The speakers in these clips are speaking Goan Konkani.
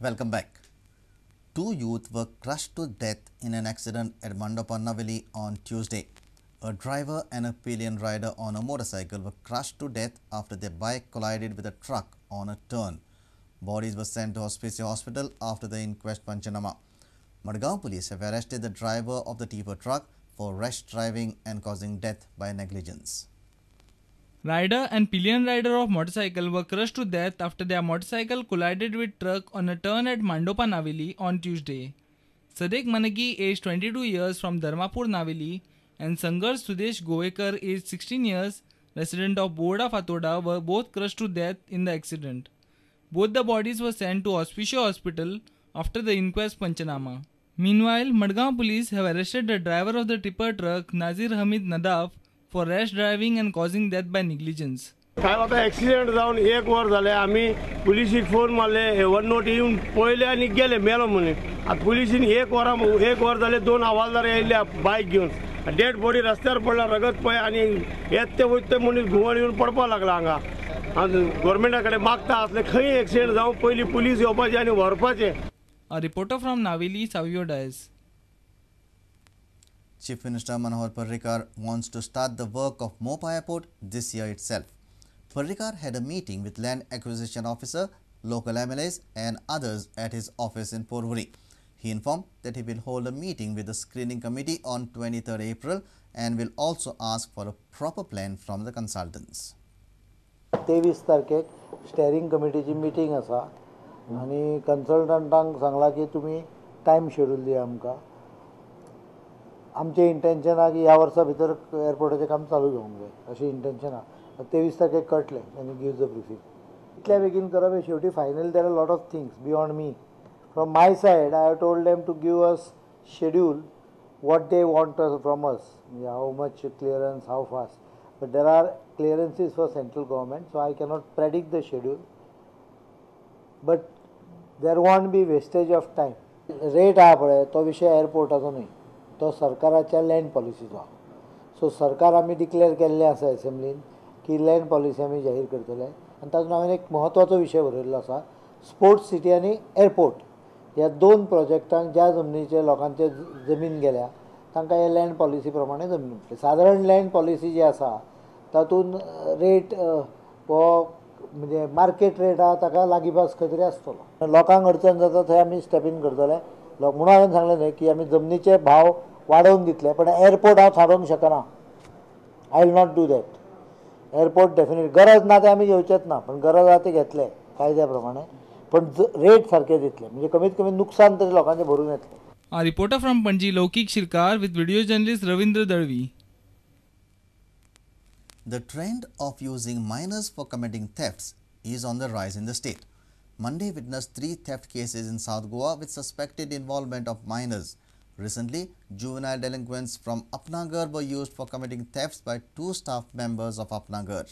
Welcome back. Two youth were crushed to death in an accident at Mandopa Naveli on Tuesday. A driver and a pillion rider on a motorcycle were crushed to death after their bike collided with a truck on a turn. Bodies were sent to Hospicio Hospital after the inquest panchanama. Madgaon police have arrested the driver of the tipper truck for rash driving and causing death by negligence. Rider and pillion rider of motorcycle were crushed to death after their motorcycle collided with truck on a turn at Mandopa Naveli on Tuesday. Sadek Managi, aged 22 years, from Dharmapur Naveli, and Sangar Sudesh Govekar, aged 16 years, resident of Borda Fatoda, were both crushed to death in the accident. Both the bodies were sent to Hospicio Hospital after the inquest panchanama. Meanwhile, Madgaon police have arrested the driver of the tipper truck, Nazir Hamid Nadaf, for rash driving and causing death by negligence. साहेब आता एक्सिडेंट जावन एक वर जालें, आमी पुलिसीक फोन मारले, वन नोट येवन पळयले आनी गेले मेलो म्हणून. आतां पुलिसीन एक वर जालें, दोन हवालदार येयल्ले बायक घेवन, डेड बॉडी रस्त्यार पडला, रगत पळय आनी येत ते वयता ते मनीस घुंवळ येवन पडपाक लागला हांगा. गव्हर्मेंटा कडेन मागता आसले खंय एक्सिडेंट जावन पयलीं पुलीस येवपाचे आनी व्हरपाचे. A reporter from Naveli, Savio Dias. Chief Minister Manohar Parrikar wants to start the work of Mopa Airport this year itself. Parrikar had a meeting with Land Acquisition Officer, local MLAs and others at his office in Porvorim. He informed that he will hold a meeting with the screening committee on 23rd April and will also ask for a proper plan from the consultants. 23 तारखेक स्टेअरिंग कमिटीची मीटिंग आसा आनी कन्सल्टंटांक सांगला की तुमी टायम शेड्यूल दिया आमकां. आमचें इंटेन्शन आहा की ह्या वर्सा भितर एअरपोर्टाचें काम चालू जावंक जाय अशें इंटेन्शन आहा. 23 तारखेक कळटलें आनी गिव्स the briefing. इतल्या बेगीन करप हें शेवटी final. There are lot of things beyond me. From my side I have told them to give us schedule what they want from us, how much clearance, how fast. But there are clearances for central government, so I cannot predict the schedule. But there won't be wastage of time. Rate आहा पळय तो विशय एअरपोर्टाचो न्हय, तो सरकाराच्या लँड पॉलिसीचो. सो सरकार आमी डिक्लेअर केल्लें आसा एसेंब्लीन की लँड पॉलिसी आमी जाहीर करतले आनी तातूंत हांवें एक म्हत्वाचो विशय बरयल्लो आसा, स्पोर्ट्स सिटी आनी एअरपोर्ट ह्या दोन प्रोजेक्टांक ज्या जमनीचे लोकांचे जमीन गेल्या तांकां हे लँड पॉलिसी प्रमाणे जमीन मेळटली. सादारण लँड पॉलिसी जी आसा तातूंत रेट हो म्हणजे मार्केट रेट आहा ताका लागीपास खंय तरी आसतलो. लोकांक अडचण जाता थंय आमी स्टेप इन करतले. म्हणून हांवें सांगलें न्हय की आमी जमनीचे भाव वाडोवन दितले, पण एअरपोर्ट हांव थारोवंक शकना. I will not do that. Airport definite गरज ना ते आमी घेवचेच ना, पण गरज आहा ते घेतले कायद्या प्रमाणे, पण रेट सारखे दितले म्हणजे कमीत कमी नुकसान तरी लोकांचें भरून येतलें. A reporter from Panaji, Laukik Shirkar, with video journalist Ravindra Dalvi. The trend of using minors for committing thefts is on the rise in the state. Monday witnessed 3 theft cases in South Goa with suspected involvement of minors. Recently, juvenile delinquents from Apna Ghar were used for committing thefts by 2 staff members of Apna Ghar.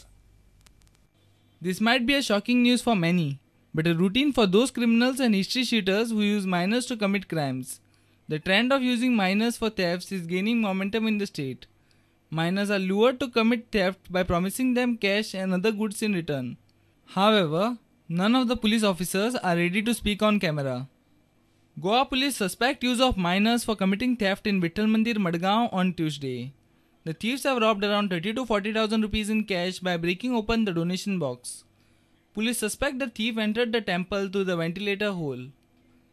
This might be a shocking news for many, but a routine for those criminals and history sheeters who use minors to commit crimes. The trend of using minors for thefts is gaining momentum in the state. Minors are lured to commit theft by promising them cash and other goods in return. However, none of the police officers are ready to speak on camera. Goa police suspect use of minors for committing theft in Vitthal Mandir, Madgaon on Tuesday. The thieves have robbed around 30 to 40,000 rupees in cash by breaking open the donation box. Police suspect the thief entered the temple through the ventilator hole.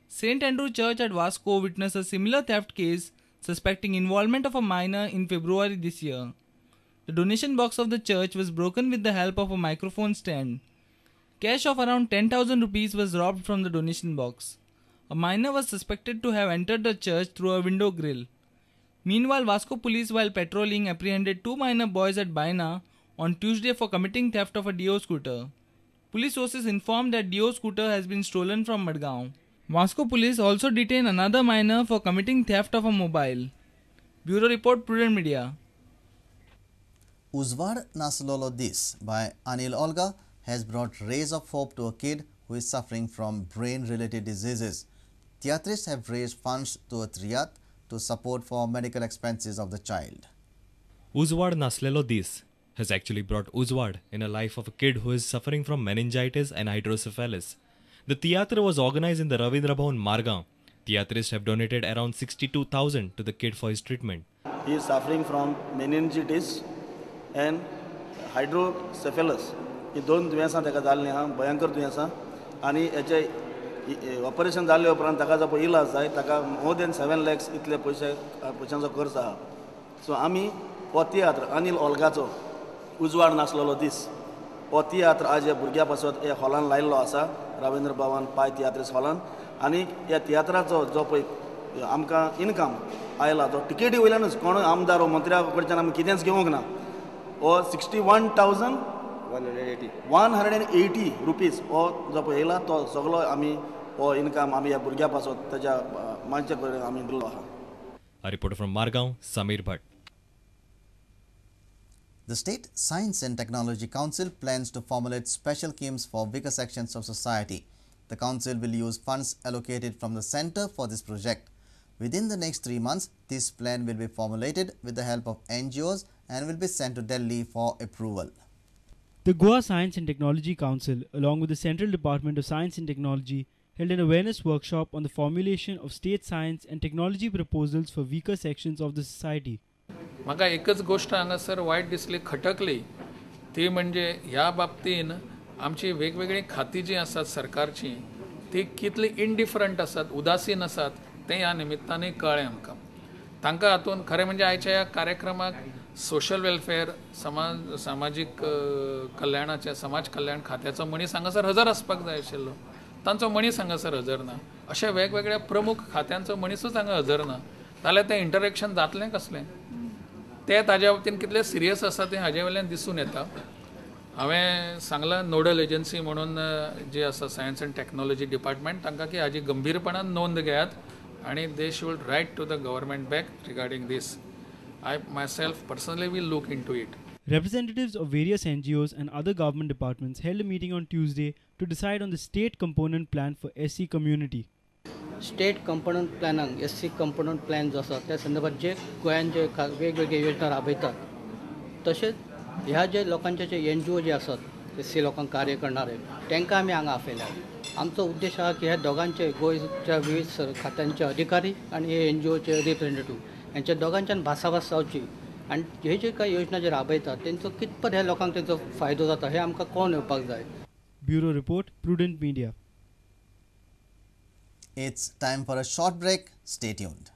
St. Andrew Church at Vasco witnessed a similar theft case suspecting involvement of a minor in February this year. The donation box of the church was broken with the help of a microphone stand. Cash of around 10,000 rupees was robbed from the donation box. A minor was suspected to have entered the church through a window grill. Meanwhile, Vasco police, while patrolling, apprehended 2 minor boys at Baina on Tuesday for committing theft of a Dio scooter. Police sources informed that Dio scooter has been stolen from Madgaon. Vasco police also detained another minor for committing theft of a mobile. Bureau Report, Prudent Media. Uzvad Naslolo Dis by Anil Olga has brought rays of hope to a kid who is suffering from brain-related diseases. Theatrists have raised funds to a triat to support for medical expenses of the child. Uzvad Naslelo Dis has actually brought Uzvad in a life of a kid who is suffering from meningitis and hydrocephalus. The tiatr was organised in the Ravindra Bhavan, Margao. Tiatrists have donated around 62,000 to the kid for his treatment. He is suffering from meningitis and hydrocephalus. ही दोन दुयेंसां ताका जाल्लीं आहा, भयंकर दुयेंसां आनी हेचे ऑपरेशन जाल्ले उपरांत ताका जो पळय इलाज जाय ताका मोर देन 7 lakhs इतले पयशे पयशांचो खर्च आहा. सो आमी हो तियात्र अनिल ओल्गाचो उजवाड नासलेलो दीस हो तियात्र आज ह्या भुरग्या पासत ह्या हॉलान लायिल्लो आसा, रविंद्र भवन पाय तियात्रीस हॉलान. आनी ह्या तियात्राचो जो पळय आमकां इनकम आयला तो टिकेटी वयल्यानूच, कोण आमदार वो मंत्र्या कडच्यान आमी कितेंच घेवंक ना. हो 61,180 रुपीज हो जो पळय येयला तो सगलो आमी हो इनकम आमी ह्या भुरग्या पासत ताच्या मानचे कडेन आमी दिल्लो आहा. A reporter from Margao, Samir Bhatt. The State Science and Technology Council plans to formulate special schemes for weaker sections of society. The council will use funds allocated from the center for this project. Within the next 3 months, this plan will be formulated with the help of NGOs and will be sent to Delhi for approval. The Goa Science and Technology Council, along with the Central Department of Science and Technology, held an awareness workshop on the formulation of state science and technology proposals for weaker sections of the society. म्हाका एकच गोष्ट हांगासर वायट दिसली, खटकली, ती म्हणजे ह्या बाबतीन आमची वेगवेगळीं खातीं जीं आसात सरकारचीं ती कितली इनडिफरंट आसात, उदासीन आसात तें ह्या निमित्तानूय कळ्ळें आमकां. तांकां हातून खरें म्हणजे आयच्या ह्या कार्यक्रमाक सोशल वेलफेअर, समाज सामाजीक कल्याणाच्या समाज कल्याण खात्याचो मनीस हांगासर हजर आसपाक जाय आशिल्लो, तांचो मनीस हांगासर हजर ना. अशा वेगवेगळ्या प्रमुख खात्यांचो मनीसूच हांगा हजर ना जाल्यार तें इंटरेक्शन जातलें कसलें? ते ताज्या बाबतीन कितले सिरियस आसा तें हाजे वयल्यान दिसून येता. हांवें सांगलां नोडल एजन्सी म्हणून जी आसा सायन्स अँड टॅक्नोलॉजी डिपार्टमेंट, तांकां की हाजी गंभीरपणान नोंद घेयात आनी they should write to the government back regarding this. I myself personally will look into it. Representatives of various NGOs and other government departments held a meeting on Tuesday to decide on the state component plan for SC community. State component प्लॅनाक SC component plan जो आसा त्या संदर्भात जे गोंयान जे वेगवेगळे योजना राबयतात, तशेंच ह्या जे लोकांचे जे एनजीओ जे आसात एससी लोकांक कार्य करणारे तांकां आमी हांगा आपयल्या. आमचो उद्देश आहा की ह्या दोगांचे गोंयच्या विविध खात्यांचे अधिकारी आनी हे एनजीओचे रिप्रेझेंटेटिव्ह यांच्या दोगांच्यान भासाभास जावची आनी हे जे काय योजना जे राबयतात तेंचो कितपत ह्या लोकांक तेंचो फायदो जाता हे आमकां कळोवन येवपाक जाय. Bureau report, Prudent Media. It's time for a short break. Stay tuned.